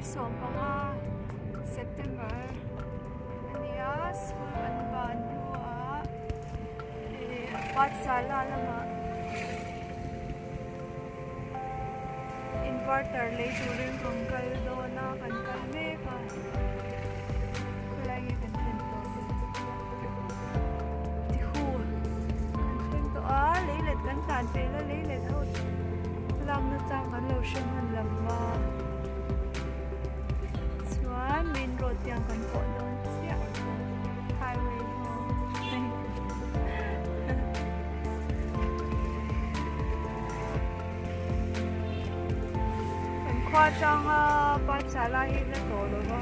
15 September a nia school kan ban hnuah ih Pathsala lamah inverter lei turin kan kal dawn a kan kal mek a khawlai nge kan thlen tawh tihu kan thleng tawh a leilet kan tlan pel a leilet ho lakna chang kan lo hre hman lo va chuan main road tiang kan pawh dawn chiah highway Kan khua atanga Pathsala hi la tawh lo va.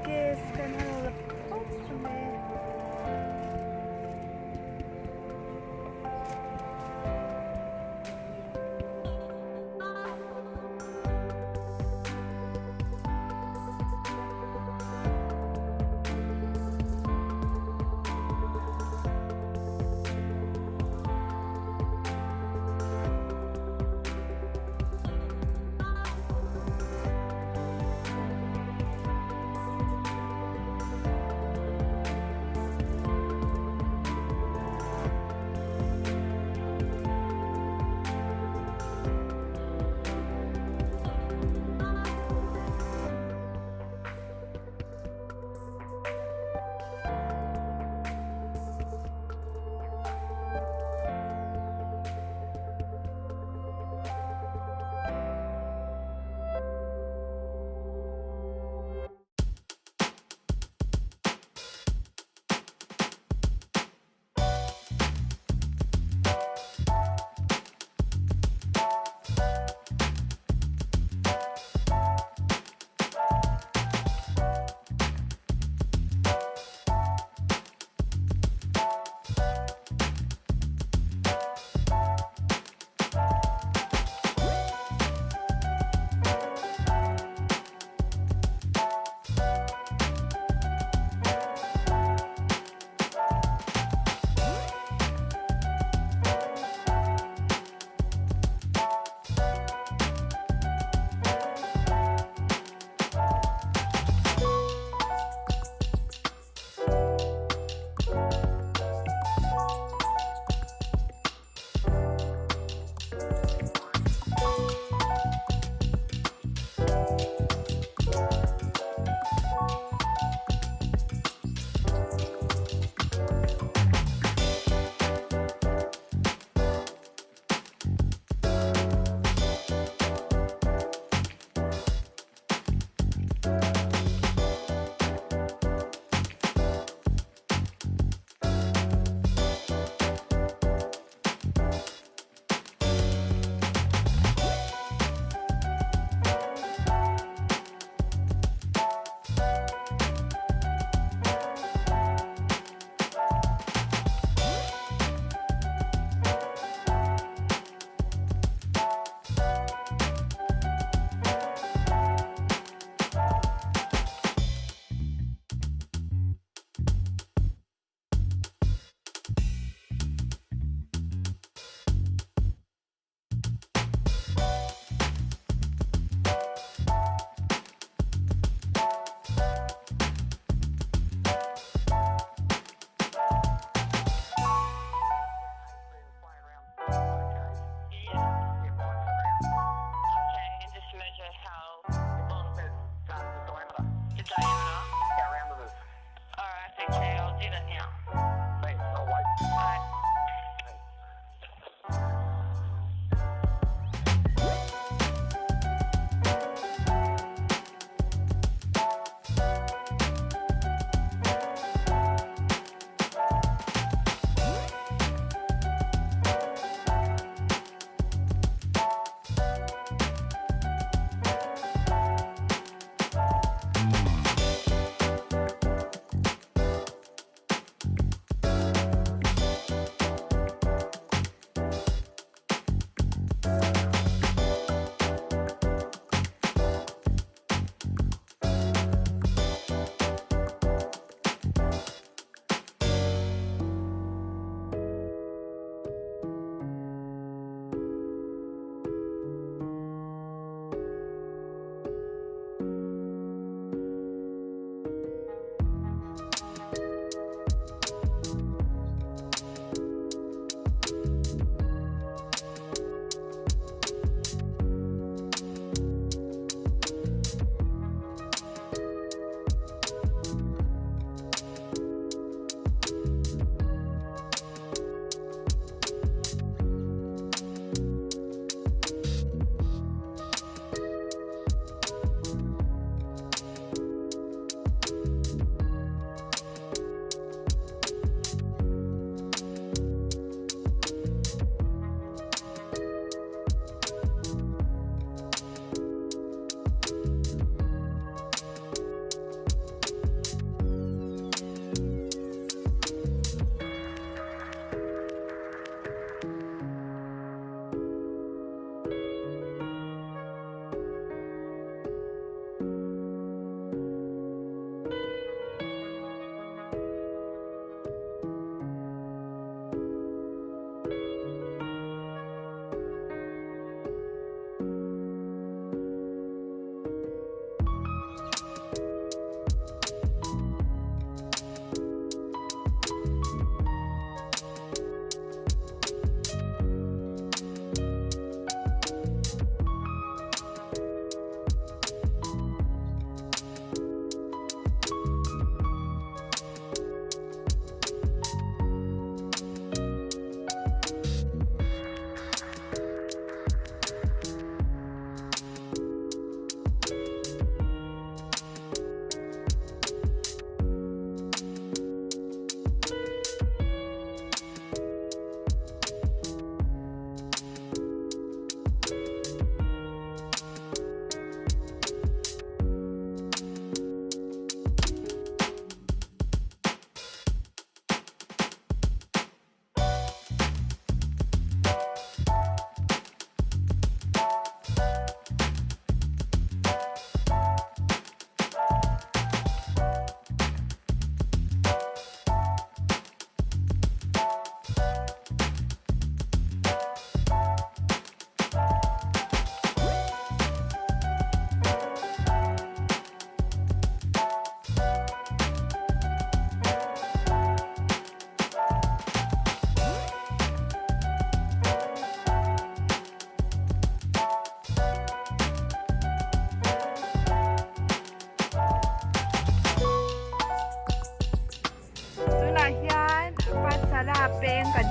Gas kan han la phawt mai.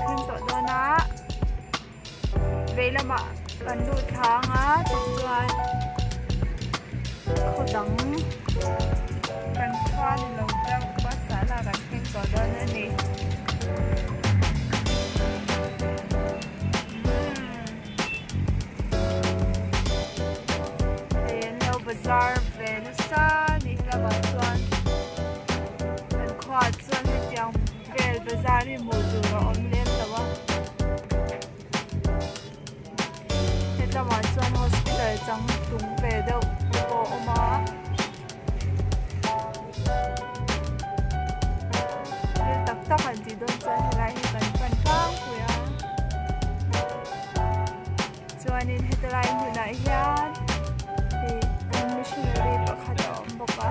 thleng tawh dawn a vei lamah kan lut thla ang a tichuan khaw dang kan khua ni lo deuh Pasala kan thleng tawh dawn a ni. Hei an lo bazar ve nasa a ni lamah chuan kan khuaah chuan hetiang vel bazar hi hmuh tur a awm lem lo a helamah chuan hospital chang tung ve deuh te pawh a awm a. Thil tak tak han tih dawn chuan helai hi kan pan tlangpui a chuanin hetilai hmunah hian ih kan missionary pakhat a awm bawk a.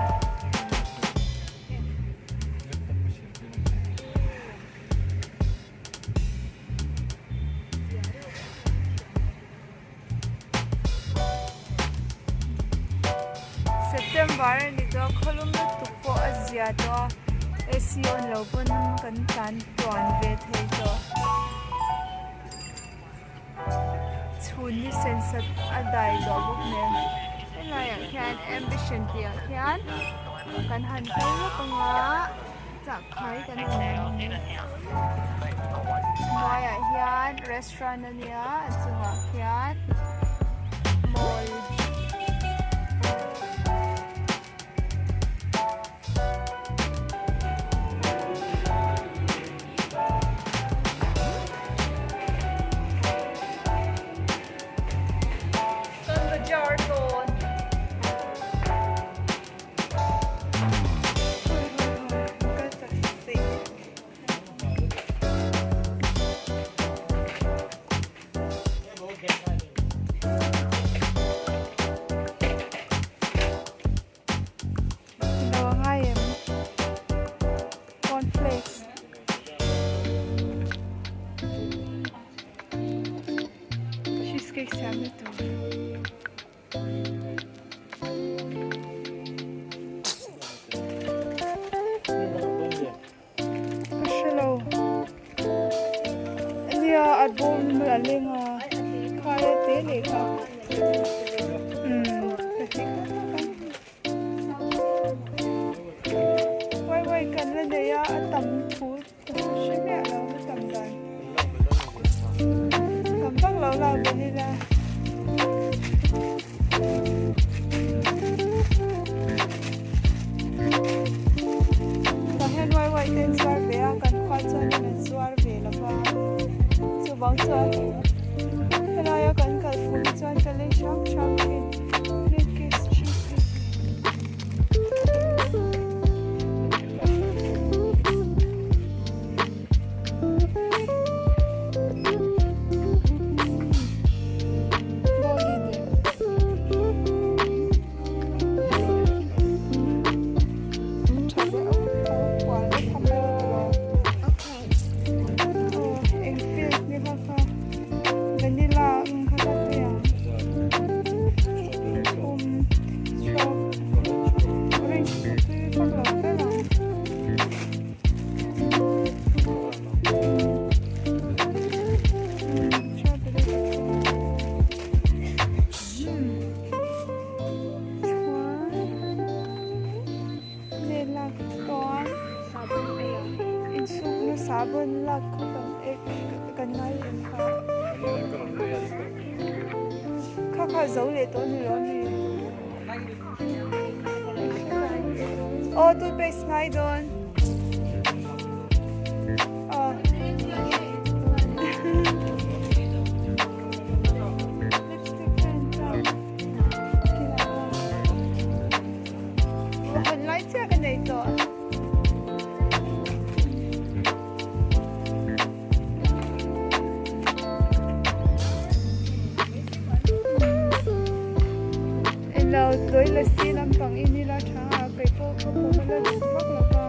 September a ni tawh a khawlum lutuk pawh a zia tawh a AC on lo pawn kan tlan tuan ve thei tawh chhun ni sen sat a dai tawh bawk nen helaiah khian ambition tih ah khian kan han kal lawk ang a chahkhai kan han hnuaiah hian restaurant a nia a chungah khian mall kan bazar dawn. Lo a ngai em? Cornflakes. Cheesecake siam na tur. Ka hre lo. Nia a bawm a leng a khai a te leh kha. Umm ka ti kha kha. Wai wai kan la nei a a tam thu ka hre miah lo a tam dan. Tam vak lo la vanilla. Tah hian ruai ruai te an zuar ve a kan khua chuanin an zuar ve lo va chuvang chuan helaia kan kal fur hi chuan ka lei hram hram thin milk cheese cake. Vanilla ang kha kha te ang um straw orange tui vak lo ber ang. Sabun lak kan ngai em kha kha kha zo leh tawh ni lo ni aw toothpaste ngai dawn. Hun lai chiah ka nei tawh. Englo tui lasi lampang in ila tha a kei pawh ka pawm a la duh vak lo va.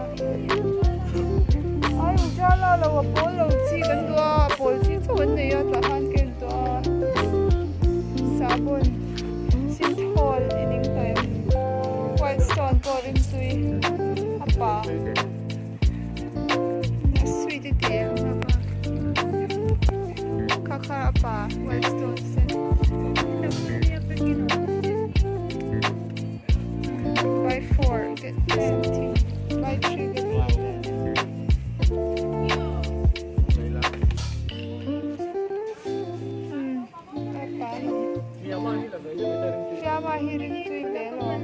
Ai ujala lo a pawl lo chi kan duh a a pawl chi chauh an nei a tah khan ka en tawh a sabun sinthawl i ning tawh em white stone pawh rimtui a pa a sweet i ti em. kha a pa white stone sen buy four get something buy three get one a pa ni fiama hi ringtui hle alawm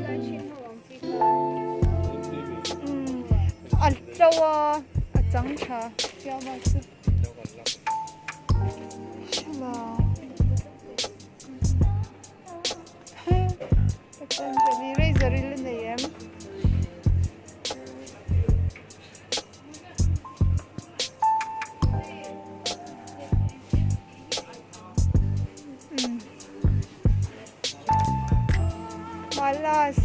a tlo a a chang tha fiama chu. Razor i la nei em? Malas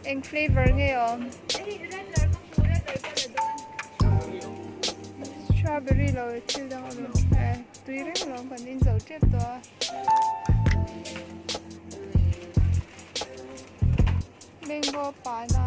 eng flavor nge awm? Strawberry lo thil dang a awm em? Tui reng alawm kan in zo tep tawh a. Mango pana.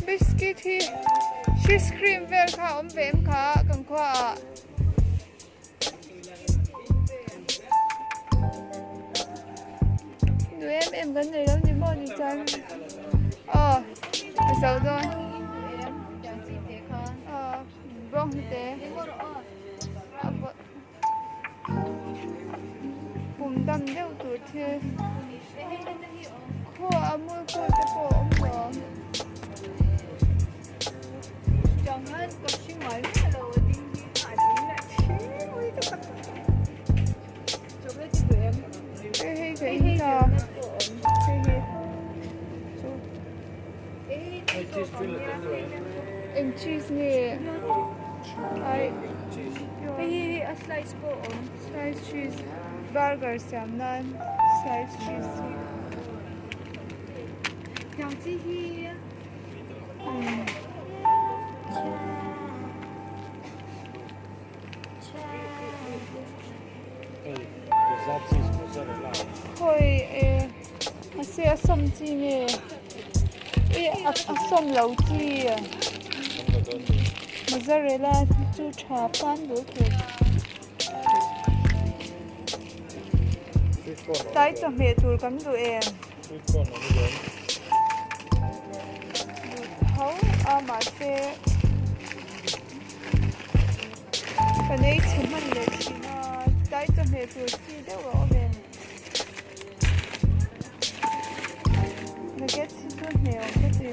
Biscuit hi cheese cream vel kha a awm ve em kha kan khua ah. Duh em em kan nei lo ni maw ni chuan aw a zo dawn aw bawng hnute a vawt pum dam deuh tur thil khaw a mul kul te pawh a awm lo. Hei hei ka in ta hei hi chu eng cheese nge ai Hei hi a slice pawh a awm. Slice cheese burger siam nan slice cheese hi. Tiang chi hi. Khawi e mahse a sawm chi nge e a sawm lo chi mozzarella chu tha fan dul thei tlai chawhmeh tur kan duh em duh tho a mahse. Kan ei chhe hman leh thin a, tlai chawhmeh tur chi deuh a awm em? Nuggets hi chu hne awm ka ti.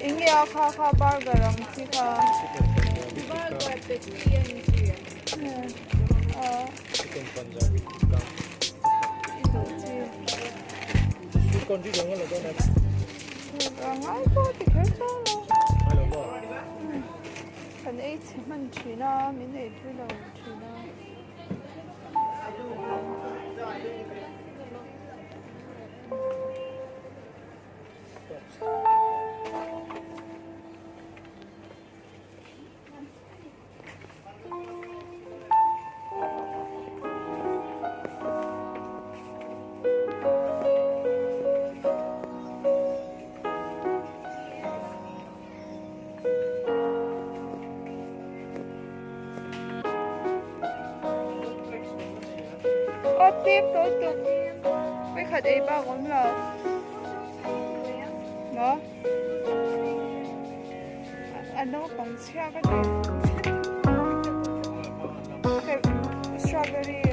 Eng nge a kha kha burger ang chi kha? Burger patty a ni chi. Chicken Punjabi tikka. I duh chi. Sweet corn chi dawng a la dawn em? Ngai pawh ti kher chuang lo. Ngai lo maw? Kan ei chhe hman thin a, min ei thui lo thin a. Aw tlem tawh tuk vawikhat ei bak awm lo maw a naupang chhia ka ti strawberry.